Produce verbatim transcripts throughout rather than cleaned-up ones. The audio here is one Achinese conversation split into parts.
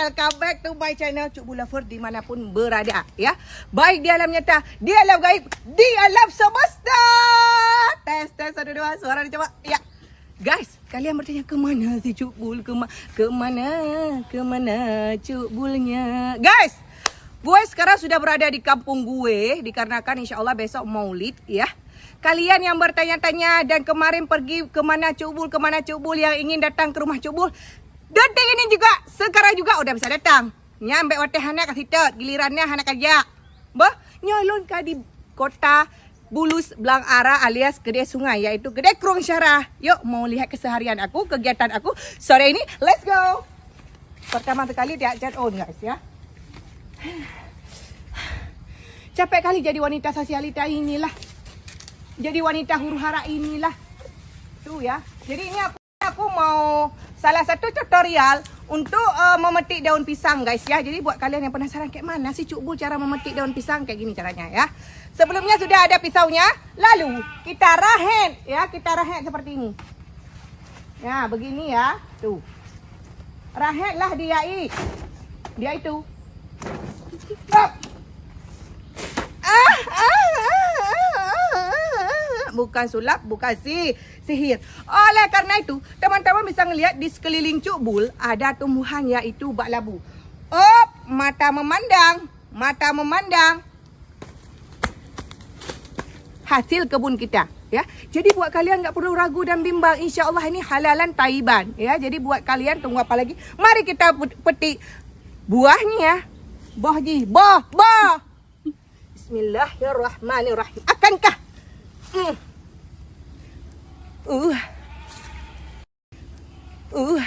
Welcome back to my channel, Cuk Bul Lover dimanapun berada, ya. Baik di alam nyata, di alam gaib, di alam semesta. Tes, tes, satu, dua, suara dicoba. Ya. Guys, kalian bertanya, "Ke mana si Cuk Bul? Ke ma-, ke mana? Ke mana Cuk Bulnya?" Guys, gue sekarang sudah berada di kampung gue, dikarenakan insya Allah besok Maulid, ya. Kalian yang bertanya-tanya dan kemarin pergi ke mana Cuk Bul, ke mana Cuk Bul, yang ingin datang ke rumah Cuk Bul, detik ini juga, sekarang juga udah bisa datang. Nyan bèk watèe hana ka sitot, giliran nyan hana ka jak. Beuh, nyoe lôn ka di kota Bulus Blang Ara alias Keudè Sungai, yaitu Keudè Krueng Syara. Yuk, mau lihat keseharian aku, kegiatan aku sore ini. Let's go. Pertama sekali, tiap cat on, guys, ya. Capek kali jadi wanita sosialita inilah. Jadi wanita huru-hara inilah. Tu ya. Jadi ini aku, aku mau salah satu tutorial untuk, eh, memetik daun pisang, guys, ya. Jadi buat kalian yang penasaran kayak mana sih Cuk Bul cara memetik daun pisang, kayak gini caranya, ya. Sebelumnya sudah ada pisaunya, lalu kita rahet, ya, kita rahet seperti ini. Ya, begini ya. Tu. Rahetlah dia, ih. Dia itu. Hop. Ah, ah, ah, ah, ah, ah. Bukan sulap, bukan si-, sihir. Oleh karena itu, teman-teman bisa ngelihat di sekeliling Cuk Bul ada tumbuhan, yaitu bak labu. Op, mata memandang, mata memandang. Hasil kebun kita, ya. Jadi buat kalian nggak perlu ragu dan bimbang, insya Allah ini halalan taiban, ya. Jadi buat kalian tunggu apa lagi? Mari kita pet-, petik buahnya. Boh ji, boh, boh. Bismillahirrahmanirrahim. Akankah? Hmm. Uh. Uh.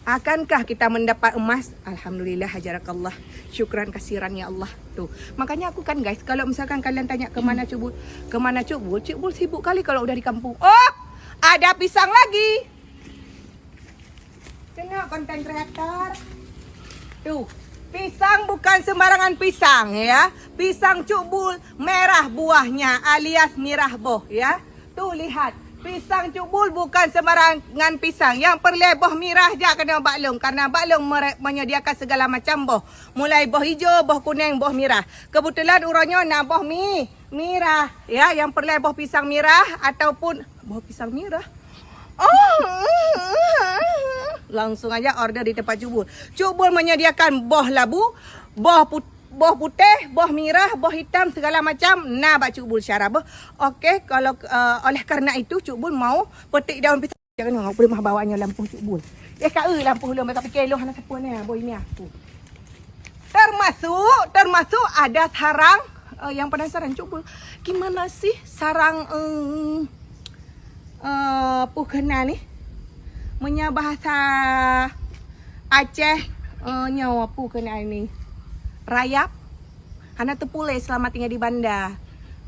Akankah kita mendapat emas? Alhamdulillah, hajarakallah. Syukran kasiran ya Allah. Tuh. Makanya aku kan, guys, kalau misalkan kalian tanya ke mana Cuk Bul, ke mana Cuk Bul, Cuk Bul sibuk kali kalau udah di kampung. Oh, ada pisang lagi. Tengok konten kreator. Tuh, pisang bukan sembarangan pisang ya. Pisang Cuk Bul merah buahnya alias mirah boh ya. Tu lihat, pisang Cuk Bul bukan sembarangan pisang. Nyang peureulèe boh mirah jak keunoe bak lôn, karena bak lôn mere-, menyediakan segala macam boh. Mulai boh ijo, boh kunèng, boh mirah. Kebetulan uroe nyoe na boh mi-, mirah. Ya, nyang peureulèe boh pisang mirah ataupun boh pisang mirah. Oh, langsung aja order di tempat Cuk Bul. Cuk Bul menyediakan boh labu, boh put-, boh putéh, boh mirah, boh hitam, segala macam na bak Cuk Bul syara beuh. Okey, kalau, eh, oleh karena itu Cuk Bul mau petik daun pisang. Jangan tengok, boleh mah bawanya lampu Cuk Bul. Eh, ka eu lampu lom, ka pikir lôn hana sapeue ni, boh ini aku. Termasuk, termasuk ada sarang, eh, yang penasaran, Cuk Bul, gimana sih sarang, em, eh, peue keunan ni? Meunyoe bahasa Aceh, eh, nyoe peue keunan ni? Rayap. Hana teupuléh selama tinggal di banda.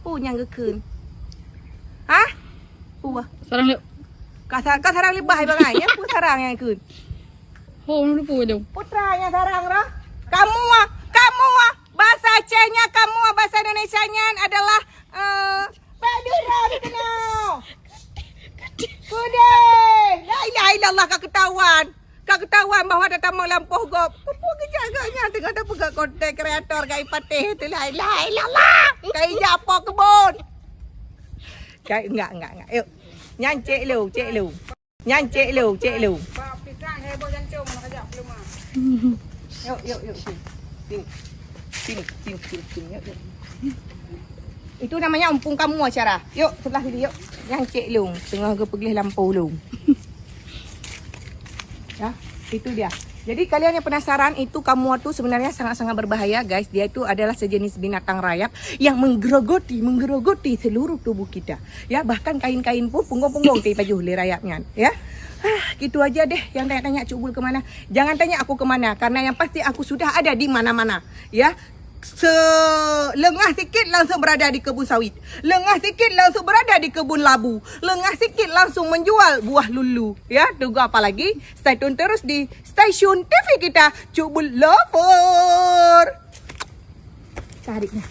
Peue nyang geukheun? Hah? Peue? Sarang lé- Ka sa-, ka sarang leubah bangai. Nyan peue sarang nyang geukheun? Ho, lupa dah. Putra nyang sarang roh. Kamoe, kamoe. Bahasa Aceh nyan kamoe, bahasa Indonesia nyan adalah, eh, bak dura di keunoe. Kudeh. La ilaha illallah, ka ketahuan. Ka ketahuan bahwa ada tamu lampôh gob. Peue keujak geuh nyan teungoh tapeugah konten kreator gai patéh tu, la ilaha illallah. Kai jak po keubon. Kai, enggak, enggak, enggak. Yuk. Nyan cek lu, cek lu. Nyan cek lu, cek lu. Bak pisang heboh jantung, nak ajak peuluma. Yuk, yuk, yuk, sini. Sini. Sini, sini, sini, sini, yuk, yuk. Itu namanya umpung kamoe acara. Yuk, sebelah sini, yuk. Nyan cek lu, teungoh geupeugléh lampôh lu. Ya, itu dia. Jadi kalian yang penasaran, itu kamoe tu sebenarnya sangat-sangat berbahaya, guys. Dia itu adalah sejenis binatang rayap yang menggerogoti, menggerogoti seluruh tubuh kita. Ya, bahkan kain-kain pun punggong-punggong teupajoh lé rayap nyan, ya. Ah, gitu aja deh yang tanya-tanya Cuk Bul ke mana. Jangan tanya aku ke mana, karena yang pasti aku sudah ada di mana-mana, ya. Se-, lengah sikit langsung berada di kebun sawit. Lengah sikit langsung berada di kebun labu. Lengah sikit langsung menjual buah lulu. Ya, tunggu apa lagi? Stay tune terus di stasiun T V kita, Cuk Bul Lover. Tarik dah.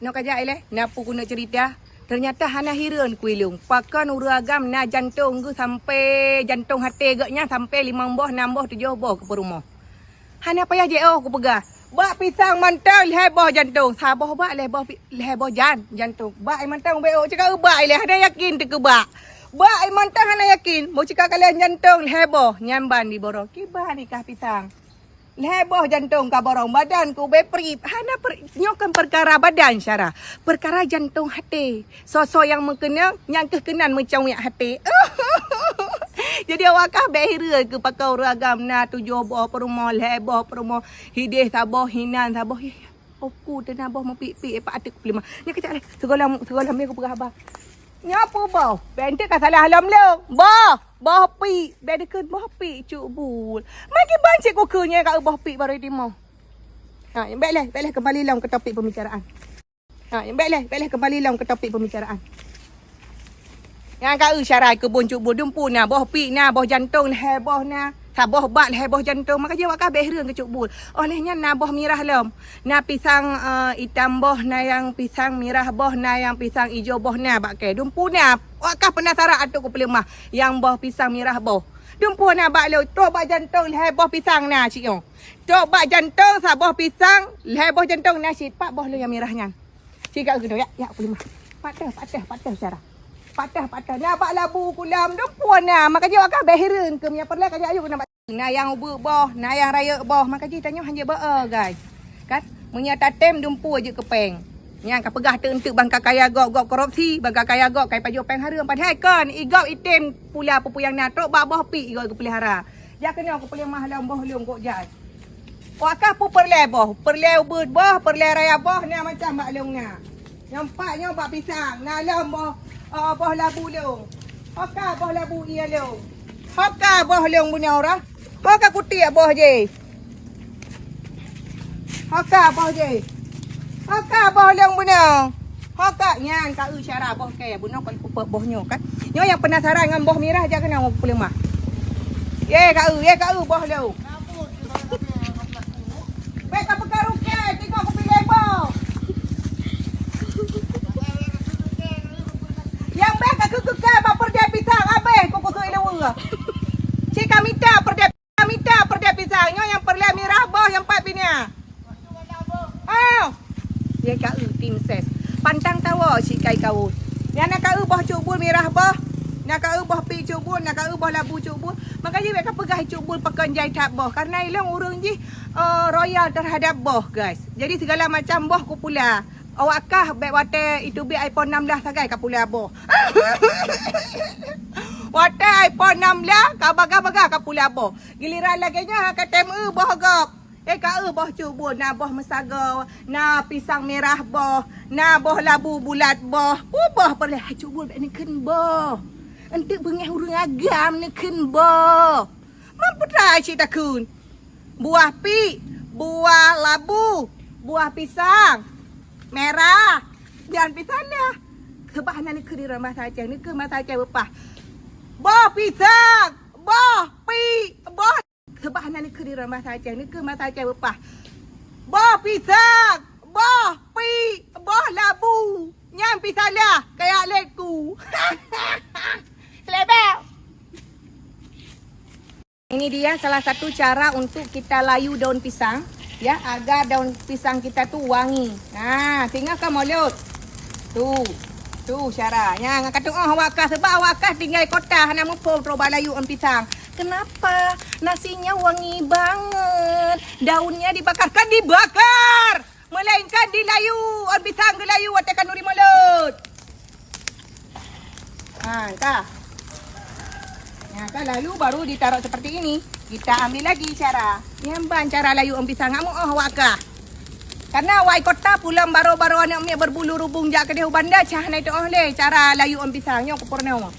Nyoe ka jak ilèe, na peue keuneuk cerita. Ternyata hana hireuen kuilong. Pakon ureueng agam na jantong geuh sampai jantong até geuh nyan sampai limong boh, nam boh, tujoh boh keu peurumoh. Hana payah jiôh kupeugah. Bak pisang mantong lhèe boh jantong. Saboh bak lhèe boh pi-, lhèe boh jan-, jantong. Bak mantong bèk ôh cakap bak ilèe. Hana yakin teuh keu bak. Bak mantong hana yakin. Meu cakap kalon jantong lhèe boh. Nyan ban jiborong. Kiban nikah pisang. Lhèe boh jantong ka borong, badan ku bèk prip. Hana per-, nyoe kan perkara badan syara. Perkara jantong haté. Soe-soe nyang meukeunong, nyan keuh keunan meucawék haté. Jadi awak kah bèk hireuen keu pakon ureueng agam na tujoh boh peurumoh, lhèe boh peurumoh, hideh saboh, hinan saboh. Oku teuna boh meupik-pik, eh, pak ateuk kupeulima. Nyan keucak lé, sigohlom, sigohlom lé kupeugah haba. Nyoe peue boh? Bèk enteuk ka salah lom lôn. Boh, boh pik. Bèk dikeue boh pik, Cuk Bul. Maki ban cit kukheun nyan ka eu boh pik barô timoh. Ha, bèk lé, bèk lé kembali lom ke topik pembicaraan. Ha, bèk lé, bèk lé kembali lom ke topik pembicaraan. Nyang ka eu syara keubon Cuk Bul dumpeue na, boh pik na, boh jantong lhèe boh na, saboh bak lhèe boh jantong. Maka jih awak kah bèk hireuen keu Cuk Bul. Óh lheueh nyan na boh mirah lom. Na pisang, eh, itam boh, na nyang pisang mirah boh, na nyang pisang ijo boh na bak kèe. Dumpeue na, awak kah peunasaran ateuk kupeuleumoh nyang boh pisang mirah boh. Dumpeue na bak lôn, trok bak jantong lhèe boh pisang na cit nyoe. Trok bak jantong saboh pisang, lhèe boh jantong na cit, pat boh lôn nyang mirah nyan. Cit ka keunoe, yak, yak, kupeuleumoh. Patah, patah, patah syara. Patah, patah. Na bak labu kulam, dumpeue na. Maka jih awak kah bèk hireuen keu meunyo peureulèe ka jak ayue na bak. Na nyang ubeut boh, na nyang rayeuk boh. Maka jih tanyoe hanjeuet beu-e, guys. Kan? Meunyo tatém dumpeue jeuet keu pèng. Nyan ka peugah teuk-teuk ban ka kaya gob, gob korupsi, ban ka kaya gob kai pajoh pèng hareuem. Padahai kon, i gob itém pula peue-peue nyang na. Trok bak boh pik i gob geupeulihara. Jak keunoe kupeuleumoh lom boh lôn kok jai. Awak kah peue peureulèe boh, peureulèe ubeut boh, peureulèe raya boh, na macam bak lôn na. Nyang pat nyoe bak pisang, na lom boh, eh, boh labu lôn. Ho ka boh labu ie lôn. Ho ka boh lôn bunoe rah. Ho ka kutiek boh jih. Ho ka boh jih. Ho ka boh lôn bunoe. Ho ka nyan ka eu syara boh kèe bunoe kon peuet boh nyoe kan. Nyoe nyang peunasaran ngon boh mirah jak keunoe kupeuleumoh. Ye ka eu, ye ka eu boh lôn. Bèk ka peukaru kèe, tengok kupiléh boh. Nyang bèk ka keu keu kèe bak peureudèe pisang habéh kukusui luweue. Cit ka mita peureudèe, ka mita peureudèe pisang nyoe nyang peureulèe mirah boh nyang pat pinia. Oh. Ye ka eu tim ses. Pantang tawoe cit kai kawôi. Nyan na ka eu boh Cuk Bul mirah boh. Na ka eu boh pik Cuk Bul, na ka eu boh labu Cuk Bul. Maka jih bèk ka peugah Cuk Bul pakon jai that boh. Karena ilôn ureueng jih, eh, royal terhadap boh, guys. Jadi segala macam boh kupula. Awak kah bèk watèe iteubiet iPhone enam belas sagai ka pula boh. Watèe iPhone enam belas ka bagah-bagah ka pula boh. Giliran lagèe nyan ka tem eu boh gob. Eh, ka eu boh Cuk Bul, na boh meusagoe, na pisang mirah boh, na boh labu bulat boh. Peue boh peureulèe hai Cuk Bul bèk neukheun boh. Enteuk beungèh ureueng agam neukheun boh. Man peue teuma cit takheun. Buah pik, buah labu, buah pisang merah, nyan pisang dah. Seubab hana neukheun di dalam bahasa Aceh, neukheun bahasa Aceh beupah. Boh pisang, boh pik, boh Seubab hana neukheun di dalam bahasa Aceh, neukheun bahasa Aceh beupah. Boh pisang, boh pik, boh labu. Nyan pisang dah, kayak leku. Selebek. Ini dia salah satu cara untuk kita layu daun pisang, ya, agar daun pisang kita tu wangi. Ha, singoh ka mulut. Tu. Tu cara. Nyang ka tu'oh awak kah, sebab awak kah tinggai kota hana muphom trok bak layu daun pisang. Kenapa nasinya wangi banget? Daunnya dibakar? Kan dibakar, melainkan dilayu. Daun pisang geulayu watèe kanduri mulut. Ha, ka. Nah, kan lalu baru ditaruh seperti ini. Kita ambil lagi cara. Nyan ban cara layu daun pisang. Ngamuk oh awak kah. Karena awak kota pulang baro-baro aneuk miet berbulu rubung jak keudeh u banda, cah hana tu'oh lé cara layu daun pisang. Nyoe kupeurunoe.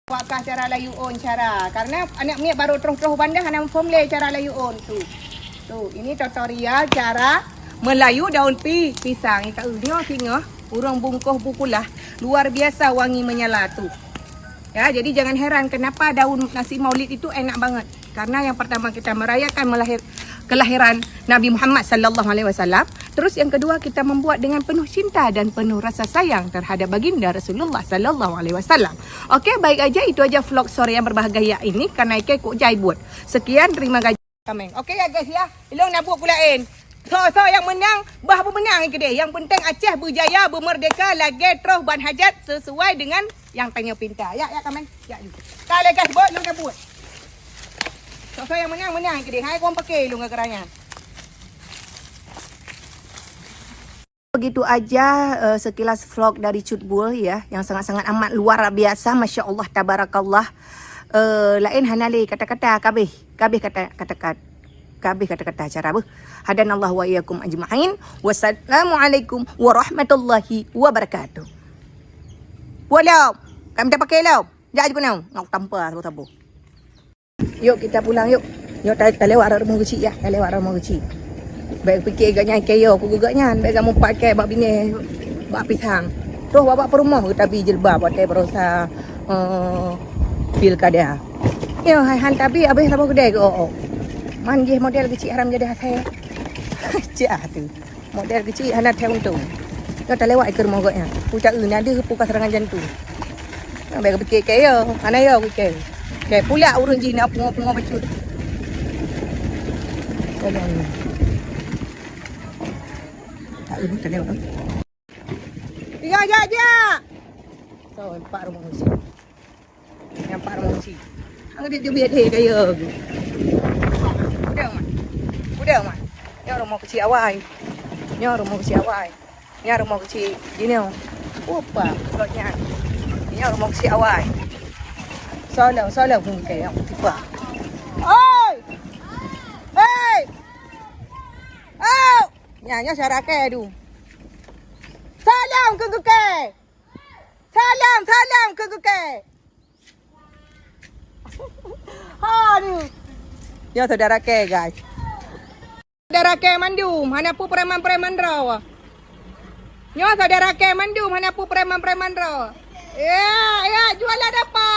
Awak kah cara layu daun cara. Karena aneuk miet baru troh-troh u banda hana muphom lé cara layu daun tu. Tu, ini tutorial cara melayu daun pi-, pisang. Ka nyoe singoh ureueng bungkôh bu kulah luar biasa wangi menyala tu. Ya, jadi jangan heran kenapa daun nasi maulid itu enak banget. Karena yang pertama kita merayakan melahir-, kelahiran Nabi Muhammad sallallahu alaihi wasallam. Terus yang kedua, kita membuat dengan penuh cinta dan penuh rasa sayang terhadap baginda Rasulullah sallallahu alaihi wasallam. Oke, baik aja, itu aja vlog sore yang berbahagia ini, karena ikei kok jai buet. Sekian, terima kasih. Komen. Oke ya guys ya, ilong nak buet pula en. So, so yang menang, bah pemenang keudeh. Yang penting Aceh berjaya, bermerdeka, lagèe troh ban hajat sesuai dengan yang tanyoe pinta. Ya, ya komen. Ya, you. Ka lé guys, buet, ilong nak buet. So, so yang menang, menang keudeh. Hai, kong pakai ilong gerak-gerak nyan. Begitu aja, eh, sekilas vlog dari Cut Bul ya, yang sangat-sangat amat luar biasa, masya Allah, tabarakallah. Eh, laén hana lé kata-kata, kabeh, kabeh kata-kata, kabeh kata-kata cara beuh. Hadanallahu wa iyyakum ajma'in. Wassalamualaikum warahmatullahi wabarakatuh. Pulang, kami tak pakai lom. Jak je keunoe, nak tampa sabo-sabo. Yuk, kita pulang yuk. Yuk, ta-, talewat rot rumoh keuchik ya, talewat rot rumoh keuchik. Bèk pikir gobnyan keu yo, keu gobnyan, bèk gak meupat kèe bak binéh, bak pisang. Troh bak, bak peurumoh geuh tabi jilbab watèe barosa, eh, pilkada. Yo, hai han tabi abéh saboh keudè geuh, oh, oh. Man jih model keuchik haram jadi hasé. Cah tu. Model keuchik hana thèe untông. Nyoe talewat keu rumoh gobnyan. Pu cak eu na deuh pu ka seurangan jantung. Nyoe bèk geupiké kèe yo, hana yo geupiké. Kèe pulak ureueng jih na pungo-pungo bacut. Tolong. Tak eu talewat. Tiga jak jak. So, empat rumoh keuchik. Nyang pat rumoh keuchik. Hang deuh jubiet deh kaya. Udah, Mat. Udah, Mat. Nyoe rumoh keuchik awai. Nyoe rumoh keuchik awai. Nyoe rumoh keuchik jinoe. Upa, kok nyan. Nyoe rumoh keuchik awai. Soalnya, soalnya mungkin yang tiba. Oi! Hei! Oh! Nyan, nyan syarat ke tu. Salam keu geuke. Salam, salam keu geuke. Aduh. Nyoe saudara ke, guys. Saudara ke mandum, hana pu preman-preman droe. Nyoe saudara ke mandum, hana pu preman-preman droe. Ya, ya, jualan apa?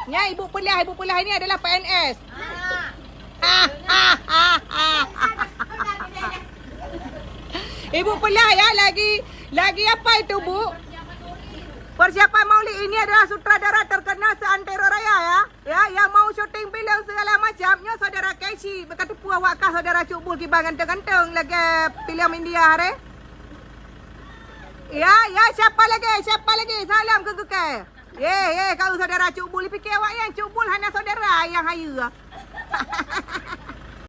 Nyan ibu peulah, ibu peulah ini adalah P N S. Ibu peulah ya, lagi, lagi apa itu, Bu? Persiapan Maulid ini adalah sutradara terkenal se-Antero Raya ya. Ya, yang mau syuting filem segala macam, nyoe saudara Keshi, beukateupeue awak kah saudara Cut Bul kiban ganteng-ganteng lagèe filem India hari. Ya, ya, siapa lagi? Siapa lagi? Salam keu geuke. Ye, ye, kau saudara Cut Bul, dipikir awak nyan Cut Bul hana saudara nyang hayeue.